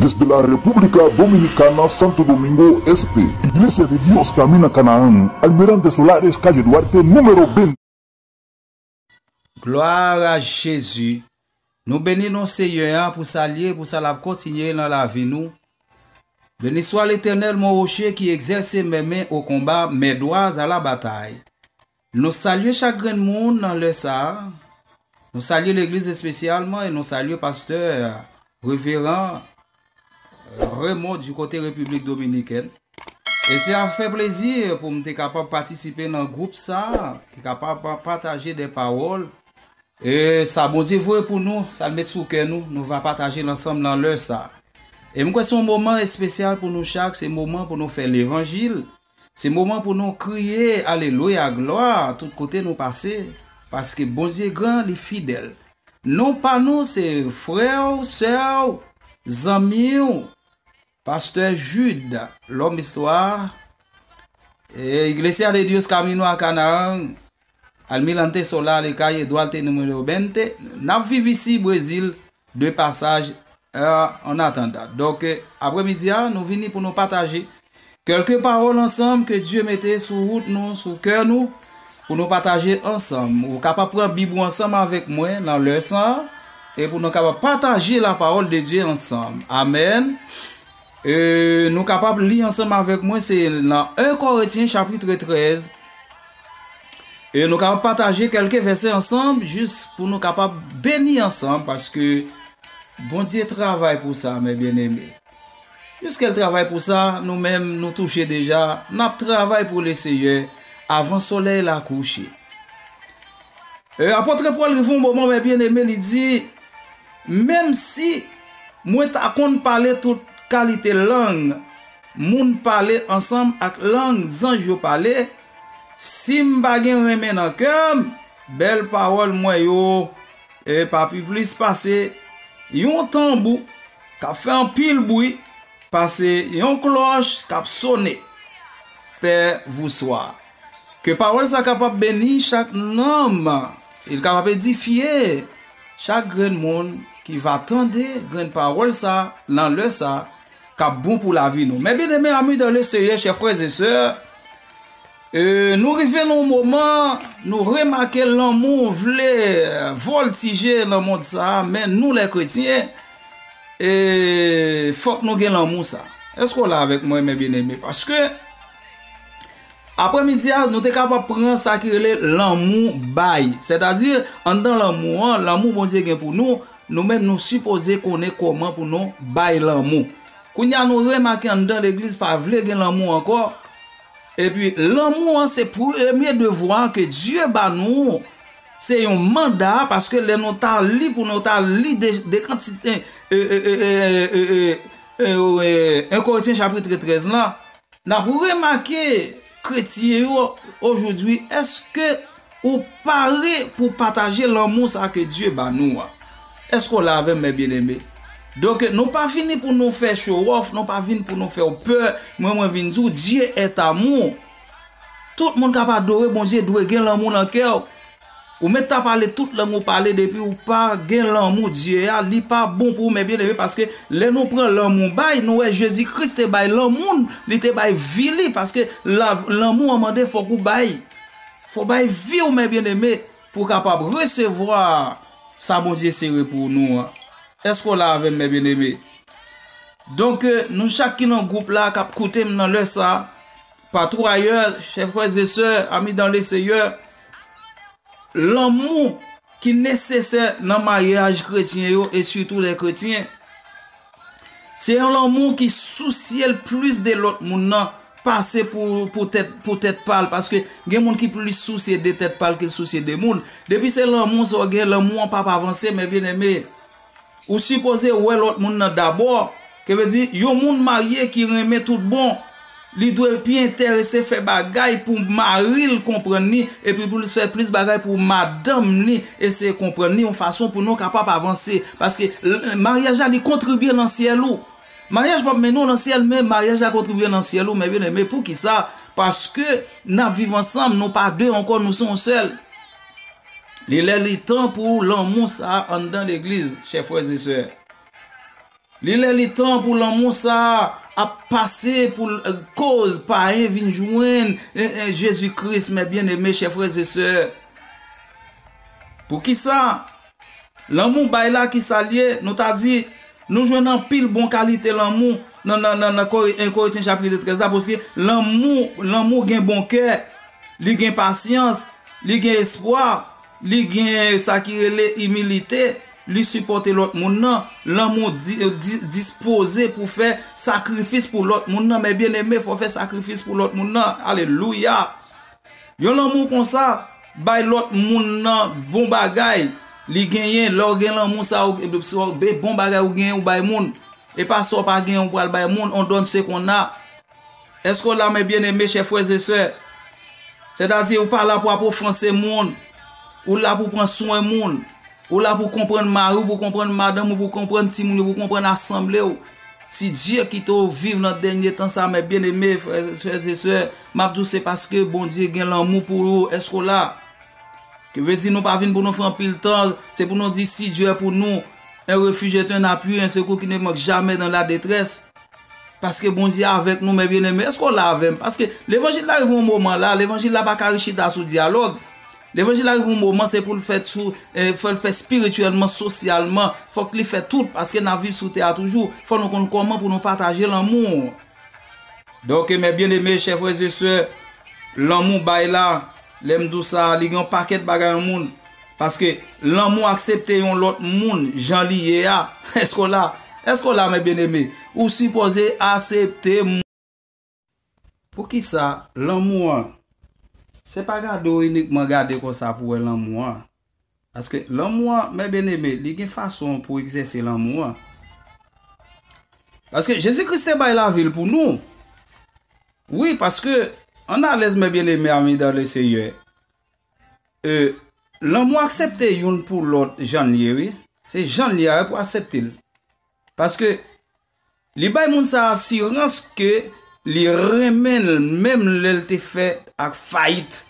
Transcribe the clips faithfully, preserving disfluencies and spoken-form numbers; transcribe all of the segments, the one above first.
Desde la República Dominicana, Santo Domingo Este, Iglesia de Dios Camino a Canaán, Almirante Solares, calle Duarte, número veinte. Glwa a Jezi. Nou beni non Seyè a pou sa l ye, pou sa l ap kontinye nan lavi nou. Beni swa Letènèl, mon woche ki egzèse men men o konba, men dwa a la batay. Nou salye chak grenn moun nan lè sa a. Nou salye legliz espesyalman e nou salye pastè, reveran Raymond du kote Repiblik Dominikèn. E se avè plezi pou m te kapab patisipe nan gwoup sa a, ki kapab pataje de pawòl. E sa Bondye voye pou nou, sa l met sou kè nou, nou va pataje l ansanm nan lè sa a. E m kwè se yon moman espesyal pou nou chak, se moman pou nou fè levanjil, se moman pou nou kriye alelouya, glwa, tout kote nou pase, paske Bondye gran, li fidèl. Non pa nou, se frè w, sè w, zanmi w, pastè Jude, lòm istwa, e Iglesia de Dios Camino a Canaán, Almirante Solares, calle Duarte, número veinte. N ap viv isi, Brezil, de pasaj, euh, en attendant. Donk, apremidi a, nou vini pou nou pataje kèlke pawòl ansanm ke Dye mete sou wout nou, sou kè nou, pou nou pataje ansanm. Ou kapab pran Bib ou ansanm avèk mwen nan lè sa a, e pou nou kapab pataje la parole de Dieu ansanm. Amèn. E nou kapab li ansanm avèk mwen, se nan en Korentyen chapit trèz. E nou kapab pataje kèlke vèsè ansanm, jis pou nou kapab beni ansanm, paske Bondye travay pou sa, mes bien-aimés. Piske l travay pou sa, nou menm, nou touche deja, n ap travay pou Leseyè avan solèy la kouche. E, apot Pòl rive yon moman, mes bien-aimés, li di, menm si mwen ta konn pale tout kalite lang, moun pale ansanm ak lang zanj yo pale, si m pa gen renmen nan kè m, bèl pawòl mwen yo, e pa pi plis pase yon tanbou k ap fè anpil bri, pase yon klòch k ap sone. Pè Vouswa. Ke pawòl sa kapab beni chak nanm, e l kapab edifye chak grenn moun ki va tande grenn pawòl sa nan lè sa k ap bon pou lavi nou. Mes bien-aimés, amis dans le Seigneur, chers frères et sœurs, e, nou rive nan yon moman, nou remake lanmou vle vòltije nan mond sa a, men nou lè kretyen, e, fòk nou gen lanmou sa. Èske w la avèk mwen, mes bien-aimés? Paske, apremidi a, nou te kapab pran sa ki rele lanmou bay. Sètadi, anndan lanmou an, lanmou Bondye gen pou nou, nou menm nou sipoze konnen kòman pou nou bay lanmou. Kounye a nou remake anndan legliz pa vle gen lanmou ankò. Epi lanmou an se premye devwa ke Dye ba nou. Se yon manda, paske lè nou ta li, pou nou ta li de, de kantite, e, e, e, e, e, e, e, e, en Korentyen chapit trèz la, n ap remake kretyen yo ojodwi, èske ou pare pou pataje lanmou sa ke Dye ba nou a? Èske w la avè m, mes bien-aimés? Donk, nou pa vini pou nou fè show off, nou pa vin pou nou fè w pè. Mwen, mwen vin di w, Dieu est amour. Tout moun k ap adore Bondye dwe gen lanmou nan kè w. Ou mèt ta pale tout lang ou pale, depi ou pa gen lanmou Dye a, li pa bon pou ou, mes bien-aimés, paske lè nou pran lanmou bay, nou wè Jezi Kris te bay lanmou l, li te bay vi li, paske la, lanmou an mande fòk ou bay. Fò w bay vi w, mes bien-aimés, pou w kapab resevwa sa Bondye sere pou nou an. Èske w la avè m, mes bien-aimés? Donk, nou chak ki nan gwoup la, k ap koute m nan lè sa, partout ailleurs, chers frères et sœurs, amis dans le Seigneur, lanmou ki nesesè nan maryaj kretyen yo, e sitou lè kretyen, se yon lanmou ki sousye l plis de lòt moun nan, pase pou, pou tèt, pou tèt pa l, paske gen moun ki plis sousye de tèt pa l ke l sousye de moun. Depi se lanmou sa w gen, lanmou an p ap avanse, mes bien-aimés. Ou sipoze wè lòt moun nan dabò. Ke vle di, yon moun marye ki renmen tout bon, li dwe pi enterese fè bagay pou mari l konprann li, epi pou l fè plis bagay pou madanm li eseye konprann li, yon fason pou nou kapab avanse. Paske, l-, maryaj la, li kontribye nan syèl ou. Maryaj p ap mennen w nan syèl, men maryaj la kontribye nan syèl ou, mes bien-aimés. Poukisa? Paske n ap viv ansanm, nou pa de ankò, nou se yon sèl. Li lè, li tan pou lanmou sa a anndan legliz, chè frè e sè. Li lè li tan pou lanmou sa a ap pase pou l, eh, koz payen vin jwenn, eh, eh, Jezi Kris, mes bien-aimés, chè frè e sè. Poukisa? Lanmou bay la ki sa l ye, nou ta di, nou jwenn anpil bon kalite lanmou nan, nan, nan, nan Kori-, en Korentyen chapit trèz la, paske lanmou, lanmou gen bon kè, li gen pasyans, li gen espwa, li gen sa ki rele imilite, li sipòte lòt moun nan, lanmou di, di, dispoze pou fè sakrifis pou lòt moun nan, mes bien-aimés, fò fè sakrifis pou lòt moun nan, alelouya. Yon lanmou konsa, bay lòt moun nan bon bagay li genyen. Lè w gen lanmou sa, ou, e, bon bagay ou genyen, ou bay moun. E pa sa w pa genyen, ou pral bay moun, on donne ce qu'on a. Èske w la, mes bien-aimés, chè frè e sè? Sètadi, ou pa la pou ap ofanse moun. Ou la pou pran swen moun. Ou la pou konprann mari w, pou konprann madanm ou, pou konprann timoun yo, pou konprann asanble w. Si Dye kite w viv nan dènye tan sa, mes bien-aimés, frè, frè e sè, m ap di w se paske Bondye gen lanmou pou ou. Èske w la? Ki vle di nou pa vin pou nou fè anpil tan, se pou nou di si Dye pou nou, un refuge est un appui, un secours qui ne manque jamais dans la détresse. Paske Bondye avèk nou, mes bien-aimés. Èske w la avè m? Paske levanjil la rive yon moman la, levanjil la pa ka rechita sou dyalòg. Levanjil la rive yon moman, se pou l fèt sou, eh, fò l fèt espirityèlman, sosyalman, fòk li fèt tout, paske n ap viv sou tè a toujou. Fò nou konn kòman pou nou pataje lanmou. Donk, mes bien-aimés, chè frè e sè, lanmou bay la, lè m di w sa, li gen yon pakèt bagay yon moun. Paske lanmou aksepte yon lòt moun jan li ye a. Èske w la? Èske w la, mes bien-aimés? Ou sipoze aksepte moun. Poukisa lanmou an? Se pa gade w inikman gade konsa pou wè lanmou an. Paske lanmou an, mes bien-aimés, li gen fason pou egzèse lanmou an. Paske Jezi Kris te bay lavi l pou nou. Wi, paske, ann alèz, mes bien-aimés, amis dans le Seigneur. E, lanmou aksepte youn pou lòt jan l ye, wi. Se jan l ye a, wi, pou aksepte l. Paske, li bay moun sa asirans ke li renmen l, menm lè l te fè ak fayit.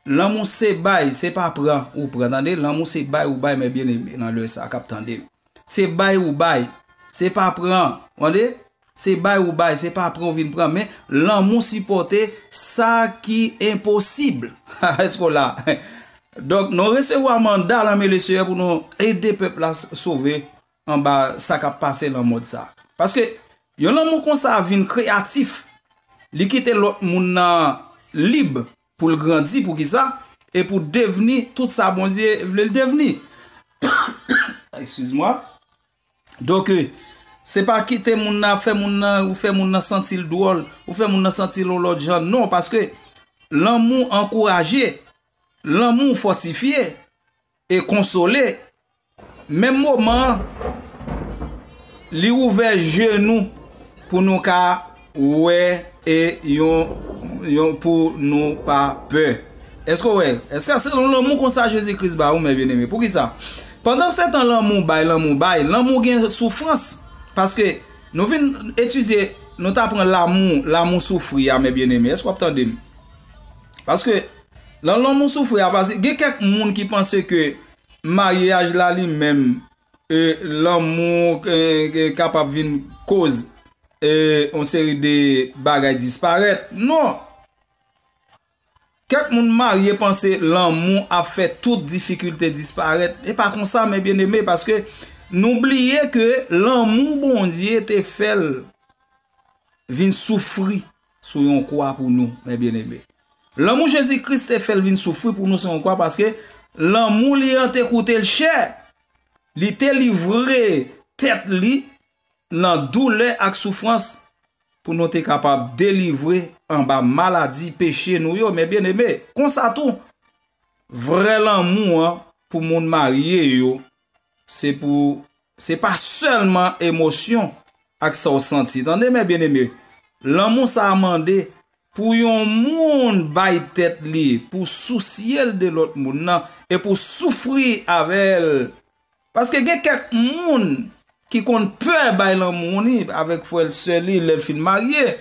Lanmou se bay, se pa pran ou pran, tande? Lanmou se bay ou bay, mes bien-aimés, nan lè sa k ap tande m. Se bay ou bay, se pa pran, tande? Se bay ou bay, se pa pran ou vin pran, men lanmou sipòte sa ki enposib. Èske w la? Donk, nou resevwa manda nan men Leseyè pou nou ede pèp la s-, sove anba sa k ap pase nan mond sa. Paske yon lanmou konsa vin kreyatif. Li kite lòt moun nan lib pou l grandi, poukisa? E pou devni tout sa Bondye vle l devni. Excuse-moi. Donk, eh, se pa kite moun nan ap fè moun nan, ou fè moun nan santi l dwòl, ou fè moun nan santi l yon lòt jan. Non, paske lanmou ankouraje, lanmou fòtifye e konsole. Menm moman an, li ouvè je nou pou nou ka wè e yon, yon pou nou pa pè. Èske w wè? Èske se yon lanmou konsa Jezi Kris ba ou, mes bien-aimés? Poukisa? Pandan se tan lanmou bay, lanmou bay, lanmou gen soufrans. Paske nou vin etidye, nou ta pran lanmou, lanmou soufri a, mes bien-aimés. Èske w ap tande m? Paske nan lanmou soufri a, paske gen kèk moun ki panse ke maryaj la li menm, e, lanmou, e, e, kapab vin koz, e, yon seri de bagay disparèt. Non. Kèk moun marye panse lanmou ap fè tout difikilte disparèt. E pa konsa, mes bien-aimés, paske nou bliye ke lanmou Bondye te fè l vin soufri sou yon kwa pou nou, mes bien-aimés. Lanmou Jezi Kris te fè l vin soufri pou nou sou yon kwa, paske lanmou li an te koute l chè. Li te livre tèt li nan doulè ak soufrans pou nou te kapab delivre anba maladi peche nou yo, mes bien-aimés. Konsa tou, vrè lanmou an pou moun marye yo, se pou, se pa sèlman emosyon ak sa w santi. Tande, mes bien-aimés, lanmou sa a mande pou yon moun bay tèt li, pou sousye l de lòt moun nan, e pou soufri avè l. Paske gen kèk moun ki konn pè bay lanmou li avèk frè l, sè li, lè l fin marye.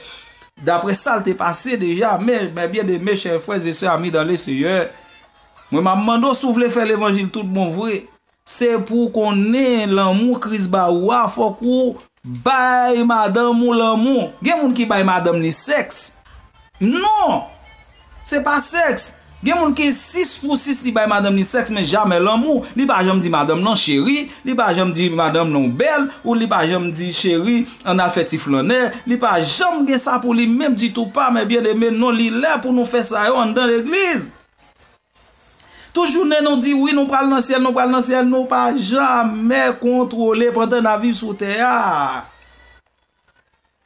Daprè sa l te pase deja, men, mes bien-aimés, chè frè e sè, amis dans le Seigneur, mwen m ap mande w si w vle fè levanjil tout bon vre. Se pou w konnen lanmou Kris ba ou a, fòk ou bay madanm ou lanmou. Gen moun ki bay madanm li sèks. Non! Se pa sèks. Gen moun ki sis pou sis li bay madanm li sèks, men jamè lanmou. Li pa janm di madanm nan cheri, li pa janm di madanm nan bèl, ou li pa janm di cheri, ann al fè ti flannè. Li pa janm gen sa pou li menm ditou pa, mè byeneme, non, li lè pou nou fè sa yo anndan legliz. Tout jounen nou di wi, nou pral nan syèl, nou pral nan syèl, nou pa jamè kontwole pandan n ap viv sou tè a.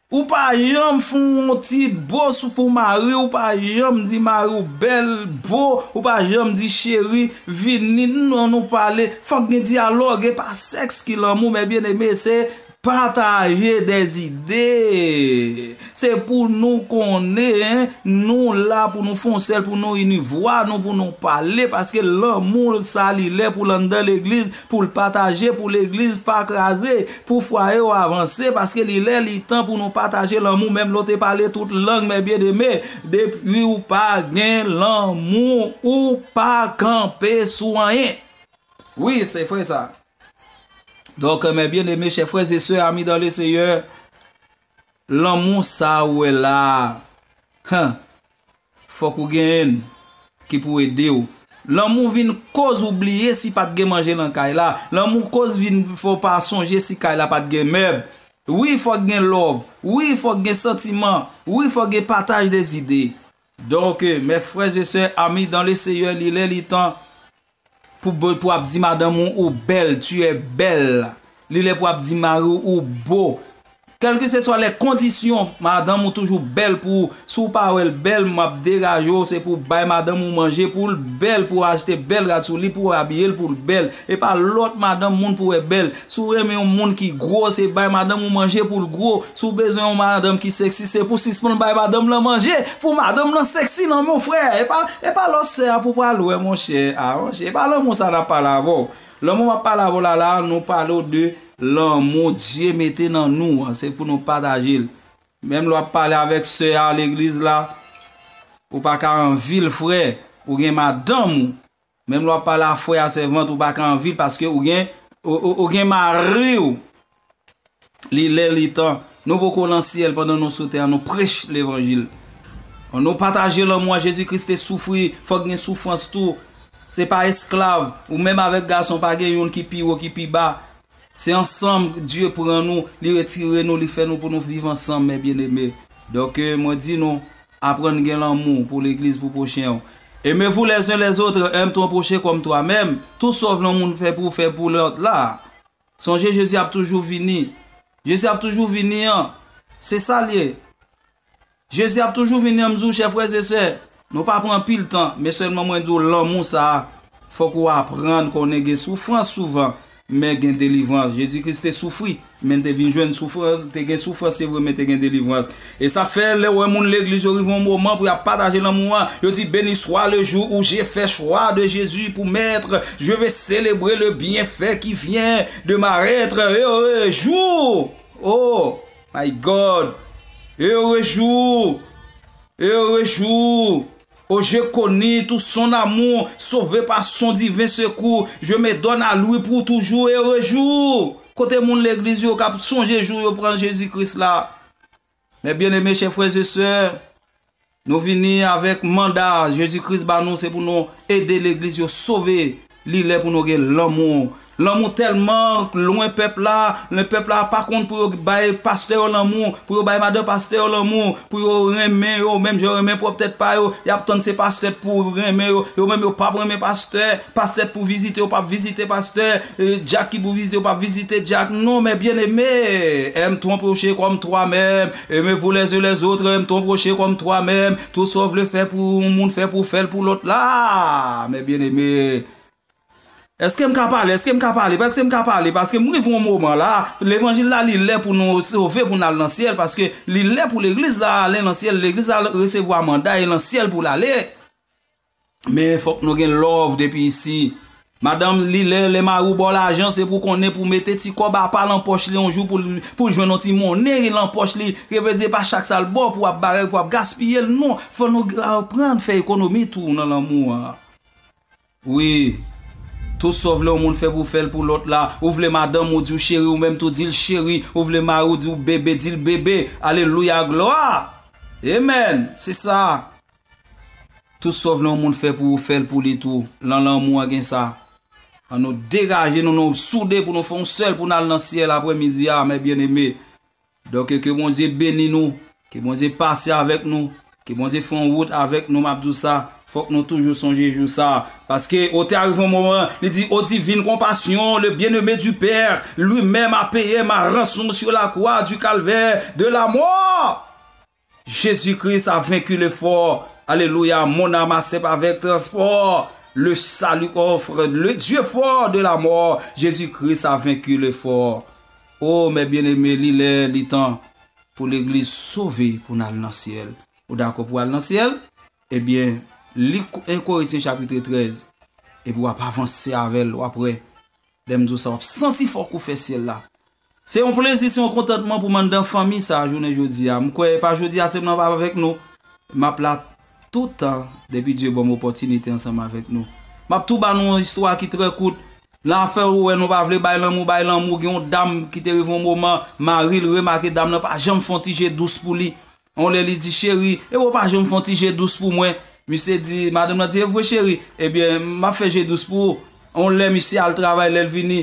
Ou pa janm fè yon ti bo sou pou mari, ou pa janm di mari w bèl bo, ou pa janm di cheri, vini, non, nou pale. Fòk gen dyalòg, e pa sèks ki lanmou, mè byeneme, se pataje dèzide. Se pou nou konnen, nou la pou nou fè yon sèl, pou nou ini vwa nou, pou nou pale, paske lanmou sa li lè pou l anndan legliz, pou l pataje, pou legliz pa kraze, pou fwaye yo avanse, paske li lè li tan pou nou pataje lanmou, menm lè w te pale tout lang, mè byeneme, depi ou pa gen lanmou, ou pa kanpe sou anyen. Wi, se vre sa. Donk, mes bien-aimés, chers frères et sœurs, amis dans le Seigneur, lanmou sa ou wè la, han, fòk ou genyen l ki pou ede w. Lanmou vin koz ou bliye si pa t gen manje nan kay la. Lanmou koz vin fè w pa sonje si kay la pa t gen mèb. Wi, fòk gen love. Wi, fòk gen santiman. Wi, fòk gen pataj de zide. Donk, mes frères et sœurs, amis dans le Seigneur, li lè li tan pou, pou ap di madanm ou, ou bèl, tu es belle. Li lè pou ap di mari w, ou bo. Kèlkeseswa lè kondisyon, madanm ou toujou bèl pou ou. Si w pa wè l bèl, m ap degaje w, se pou w bay madanm ou manje, pou l bèl, pou w achte bèl rad sou li, pou w abiye l, pou l bèl. E pa lòt madanm moun pou w wè bèl. Si w renmen yon moun ki gwo, se bay madanm ou manje pou l gwo. Si w bezwen yon madanm ki sexy, se pou sispann bay madanm lan manje, pou madanm lan sexy nan men w, frè. E pa, e pa lòt sè a pou pral wè, monchè. A, monchè, e pa lanmou sa n ap pale avè w. Lanmou m ap pale avè w la, la, nou pale w de lanmou Dye mete nan nou an. Se pou nou pataje l. Menm lè w ap pale avèk sè a legliz la, ou pa ka anvi l, frè. Ou gen madanm ou. Menm lè w ap pale a frè a sèvant, ou pa ka anvi l paske ou gen, ou, ou, ou gen mari w. Li lè, li tan. Nou poko nan syèl pandan nou sou tè a, nou prech levanjil. Nou pataje lanmou a. Jezi Kris te soufri, fòk gen soufrans tou. Se pa esklav, ou menm avèk gason, pa gen youn ki pi wo, ki pi ba. Se ansanm Dye pran nou, li retire nou, li fè nou pou nou viv ansanm, mes bien-aimés. Donk, euh, mwen di nou, aprann gen lanmou pou legliz, pou pwochen w. Aimez-vous les uns les autres, aime ton prochain comme toi-même. Tout sa w vle yon moun fè pou w, fè pou lòt la. Sonje Jezi ap toujou vini. Jezi ap toujou vini an. Se sa l ye. Jezi ap toujou vini an, m di w, chè frè e sè, nou pa pran anpil tan, men sèlman mwen di w, lanmou sa a, fòk ou aprann konnen gen soufrans souvan, men gen delivrans. Jezi Kris te soufri, men l te vin jwenn soufrans, te gen soufrans, se vre, men te gen delivrans. E sa fè, lè w wè moun legliz yo rive yon moman pou y ap pataje lanmou an, yo di, béni soit le jour où j'ai fait choix de Jésus pour maître, je vais célébrer le bienfait qui vient de m'arrêter. Heureux jour! Oh my God! Heureux jour! Heureux jour! Oh, je connais tout son amour, sauvé par son divin secours, je me donne à lui pour toujours. Heureux jour! Kote moun legliz yo k ap sonje jou yo pran Jezi Kris la? Mes bien-aimés, chers frères et sœurs, nou vini avèk manda Jezi Kris ba nou, se pou nou ede legliz yo sove. Li lè pou nou gen lanmou. Lanmou tèlman lwen pèp la, lè pèp la pa konn pou yo bay pastè yo lanmou, pou yo bay madan pastè yo lanmou, pou yo renmen yo, menm jan yo renmen pwòp tèt pa yo, y ap tann se pastè pou renmen yo, yo menm yo p ap renmen pastè, pastè pou vizite yo p ap vizite pastè, e, dyak ki pou vizite yo p ap vizite dyak. Non, mes bien-aimés, aime ton prochain comme toi-même, aimez-vous les uns les autres, aime ton prochain comme toi-même. Tout sa w vle fè pou yon moun, fè pou w fè l pou lòt la, mes bien-aimés. Èske m ka pale? Èske m ka pale? Èske m ka pale? Paske m rive yon moman la, levanjil la, li lè pou nou sove, pou n al nan syèl, paske li lè pou legliz la ale nan syèl, legliz la resevwa manda e nan syèl pou l ale. Men fòk nou gen love depi isi. Madanm, li lè, lè mari w ba w lajan, se pou konnen pou mete ti kòb apa lan pòch li yon jou pou l, pou l jwenn yon ti monnen lan pòch li. Ke vle di, pa chak sa l ba w pou w ap bagay, pou w ap gaspiye l, non. Fò nou aprann fè ekonomi tou nan lanmou an. Wi. Tout sa w vle yon moun fè pou w fè l pou lòt la. Ou vle madanm ou di w cheri, ou menm tou di l cheri. Ou vle mari ou di w bebe, di l bebe. Alelouya, glwa. Amen. Se sa. Tout sa w vle yon moun fè pou ou fè l pou li tou. Lan lanmou an gen sa. An nou degaje nou, nou soude pou nou fè yon sèl pou n al nan syèl aprè midi a, mes bien-aimés. Donk, ke Bondye beni nou, ke Bondye pase avèk nou, ke Bondye fè yon wout avèk nou, m ap di w sa, fòk nou toujou sonje jou sa. Paske, o te arive yon moman, li di, ô divine compassion, le bien-aimé du Père, lui-même a payé ma rançon sur la croix du calvaire de la mort. Jésus-Christ a vaincu l'effort. Alléluia, mon âme accepte avec transport le salut qu'offre le Dieu fort de la mort. Jésus-Christ a vaincu l'effort. Oh, mes bien-aimés, li lè, li tan pou legliz sove, pou n al nan syèl. Ou dakò pou al nan syèl? Ebyen, li Ko- en Korentyen chapit trèz, epi w ap avanse avè l, w ap wè. Lè m di w sa, w ap santi fòk ou fè syèl la. Se yon plezi, se yon kontantman pou m anndan fanmi sa a, jounen jodi a. M kwè, pa jodi a, se m nan avèk nou. M ap la toutan, depi Dye ban m opòtinite ansanm avèk nou. M ap tou ba nou yon istwa ki trè kout. Nan afè ou wè nou pa vle bay lanmou, bay lanmou, gen yon dam ki te rive yon moman, mari l remake dam nan pa janm fè yon ti je dous pou li. On lè li di, cheri, e ou pa janm fè yon ti je dous pou mwen? Misye di, madanm nan di, e vre cheri? Ebyen, m ap fè je dous pou ou. On lè misye al travay, lè l vini,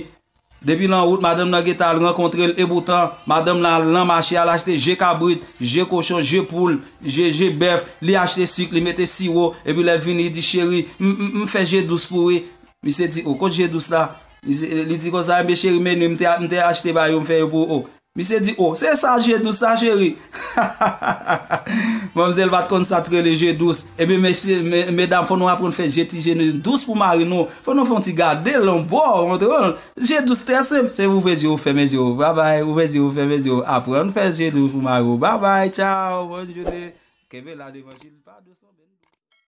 depi nan wout, madanm nan gentan al rankontre l, epoutan, madanm nan al nan mache, al achte je kabrit, je kochon, je poul, je, je bèf, li achte sik, li mete siwo, epi lè l vini, li di, cheri, m, m, m fè je dous pou ou wi. Misye di, o, kot je dous la? Misye, li di konsa, enben cheri, men m te, m te achte ba yo, m fè yo pou ou. Misye di, o, se sa je dous la, cheri. Manmzèl pa t konn sa t rele je dous. Ebyen, mesye, me- medam, fò nou aprann fè je ti je dous pou mari nou. Fò nou fè yon ti gade l yon bò, w konprann? Je dous trè senp. Se ouvè zye w, fèmen zye w. Babay, ouvè zye w, fèmen zye w. Aprann fè je dous pou mari w. Babay, tchaw, bòn jounen. Kenbe la devan Jil, pa dous non, men